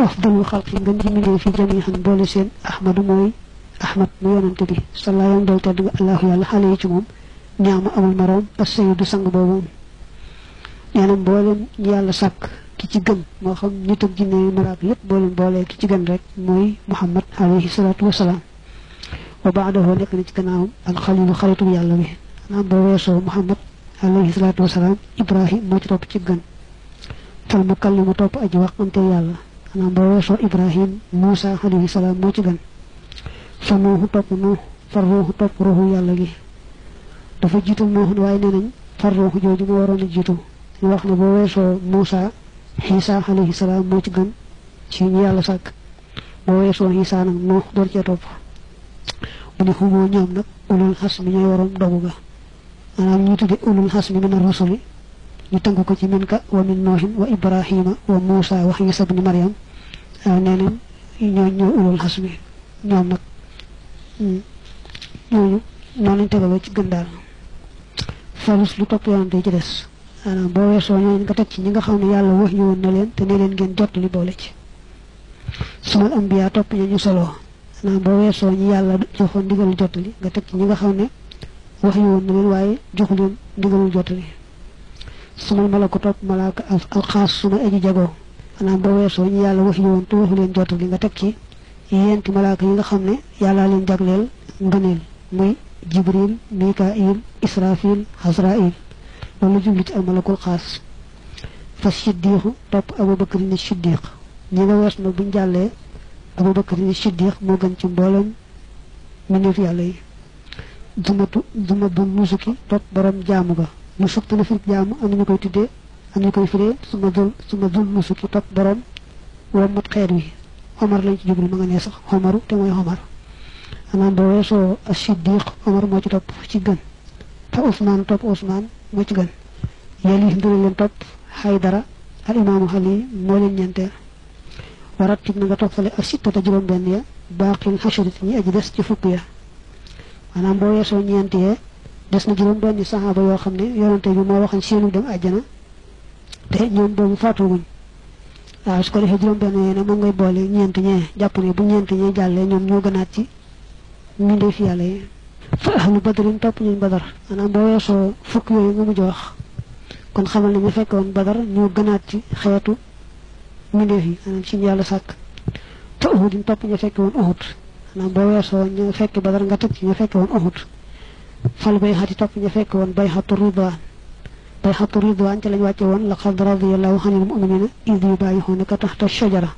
afdalu xalqi ngën ji mindee fi jamihan boole seen ahmadu mooy ahmad mu yonante bi sallallahu dool tedd nga allahu yàlla xale yi ci moom ñaama amul moroom as sayyidu sang boobu nee na mbooleem yàlla sàkk ki ci gën moo xam nit ak jinne maraak yépp booleen boolee ki ci gën rek mooy muhammad alayhi salaatu wasalaam wa baadahu nekk na ci gannaawam alxalilu xaritu yàlla bi maanaam boo weesoo muhammad alayhi salaatu wasalaam ibrahim moo ci topp ci gën fal mukallimu topp aji waxante yàlla maanaam boo weesoo ibrahim muusa alayhi salaam moo ci gën fa nuuxu topp nuux far ruuxu topp ruuxu yàlla gi dafa jiital nuuxun waaye nee nañ far ruuxu jooju moo waroon a jiitu ñu wax ne boo weesoo muusa xiisa alayhi salaam moo ci gën ci ñu yàlla sàkk boo weesoo xiisa nag nuux door cee topp mu ne xumoo ñoom nag ulul xas mi ñooy waroon dogu ga maanaam ñu tudde ulul xas mi min ar-rusuli ñu tënk ko ci min ka wa min noohin wa ibrahima wa muusa wa xiisa ibn maryam waaw nee nañ ñoo ulul xas mi ñoom nag ñooñu noonu lañ tegaloo ci gën daal falus lu topp yonante yi ci des maanaam boo weesoo ñooñu nga teg ci ñi nga xam ne yàlla wax ñu woon na leen te ne leen ngeen jot li boole ci sumal ambiya topp ñu soloo maanaam boo weesoo ñi yàlla joxoon ndigalul jottali nga teg ci ñi nga xam ne wax yu woon na leen waaye joxu leen ndigalul jottali sumal malaku topp malaaka alxaas suma aji jagoo maanaam boo weesoo ñi yàlla wax yu woon te waxu leen jottali nga teg ci yéenti malaaka yi nga xam ne yàllaa leen jagleel ngëneel muy jibril mikail israfil xasrail loolu jublu ci al malakul xaas fa siddiqu topp abubakar ni siddiq ñi nga wees nag buñ jàllee abubakar ni siddiq moo gën ci mboolem mbindeef yàlla yi duma bu nusuki topp borom jaamu ga nusuk te na fi jaamu am nañu koy tuddee am nañu koy firee suma dul nusuki topp borom wommat xeet wi Omar lañ ci jublu ma nga nee sax Omaru te mooy Omar maanaam boo weesoo as-siddiq Omar moo ci topp ci gën fa Ousmane topp Ousmane moo ci gën yéen yi ndure leen topp Haydara al imaamu Ali moo leen ñeenteel warat tib na nga toppale ak sittata juróom-benn ya baaqil xasharit ñi aji des ci fukk ya maanaam boo weesoo ñeent yee des na juróom-benn saxaaba yoo xam ne yonante bi moo waxañ seenu dem àjjana te ñoom boobu faatuwuñ waaw su ko defee juróom-benn yee ne moom ngay boole ñeent ñee jàpp ne bu ñeent ñee jàllee ñoom ñoo gënaat ci mbindeef yàlla yi fa ahlu badrin topp ñuñ badar maanaam boo weesoo fukk yooyu nga mujj wax kon xamal ne ñu fekk woon badar ñoo gënaat ci xeetu mbindeef yi maanaam ci yàlla sàkk fa uhudin topp ñu fekk woon uhud maanaam boo weesoo ñu fekk badar nga teg ci ñu fekk woon uhud fal bay xati topp ñu fekk woon bay xatu ridwaan ci lañ wàcce woon laqad radiyallahu anil mu'minina idh yubayyi'unaka tahta shajara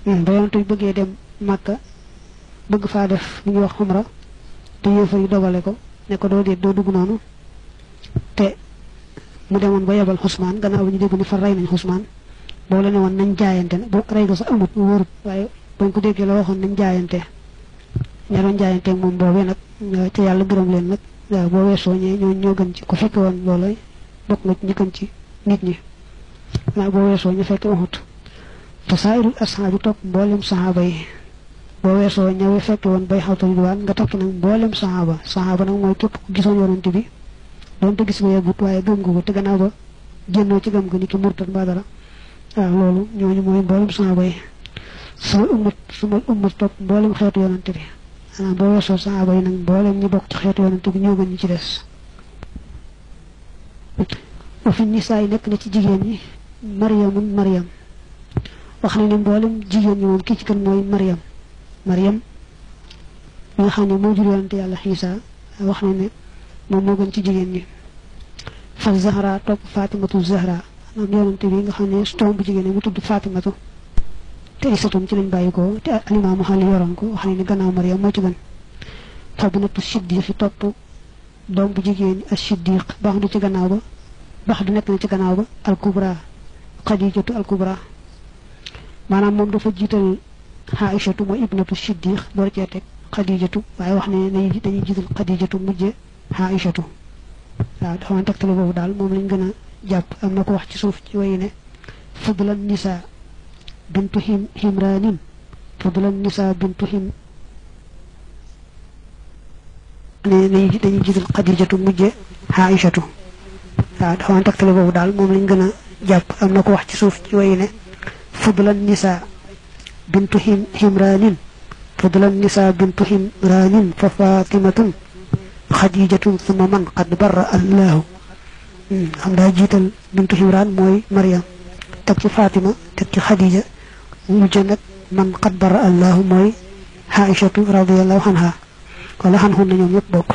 ba yonent bi bëggee dem Makka bëgg faa def li ñuy wax umra te yéefar yi dogale ko ne ko doo dugg noonu te mu demoon ba yebal Usmaan gannaaw bi ñu dégg ni fa rey nañ Usmaan boo la ne woon nañ jaayante ne boo rey ko sax amut mu wóorut waaye bañ ko déggee la waxoon nañ jaayante ña doon jaayanteeg moom boobee nag te yàlla gërëm leen nag waaw boo weesoo ñoo gën ci ku fekke woon loolu bokk nga ci ñi gën ci nit ñi waaw boo weesoo ñu fekke waxut te saayirul ashaabi topp mboolem saxaaba yi boo weesoo ñëwee fekke woon bay xawtu ridwaan nga takk nag mboolem saxaaba nag mooy képp ku gisoon yonent bi doonte gis nga yeggut waaye gëm nga ko te gannaaw ba génnoo ci gëm nga ni ki murtad ba dara waaw loolu ñooñu mooy mboolem saxaaba yi suma ummat topp mboolem xeetu yonent bi maanaam boo weesoo saxaaba yi nag mboolem ñi bokk ci xeetu yonent bi ñoo gën ñi ci des wa fi nisaa yi nekk na ci jigéen ñi Maryam wax na ne mboolem jigéen ñi moom kii ci gën mooy Maryam mi nga xam ne moo jur yonante yàlla Xiisa wax na ne moom moo gën ci jigéen ñi fa Zahra topp Fatimatu Zahra maanaam yonante bi nga xam ne doom bu jigéen mu tudd Fatimatu te isatum ci lañ bàyyi ko te alimaamu xali yoroon ko wax na ne gannaaw Maryam moo ci gën fa binatu Siddiq topp doom bu jigéen ak Siddiq baax du ci gannaaw ba baax du nekk na ci gannaaw ba al kubra Xadijatu al kubra maanaam moom dafa jiital Aïchatu mooy ibnatu Siddiq door cee teg Xadijatu waaye wax ne dañuy jiital Xadijatu mujje Aïchatu waaw dafa man tegtale boobu daal moom lañ gën a jàpp am na ko wax ci suuf ci wayi ne fadlan nisa bintu himranin fadlan nisa bintu him ne dañuy jiital Xadijatu mujje Aïchatu waaw dafa man tegtale boobu daal moom lañ gën a jàpp am na ko wax ci suuf ci wayi ne فضل النساء بنت حمران فضل النساء بنت حمران ففاطمة خديجة ثم من قد برأ الله xam daa jiital bintu Imraan mooy Maryam teg ci Fatima teg ci Khadija mujj nag man qad bara allahu mooy Aïchatu radiyallahu anha wala xan xun na ñoom ñëpp bokk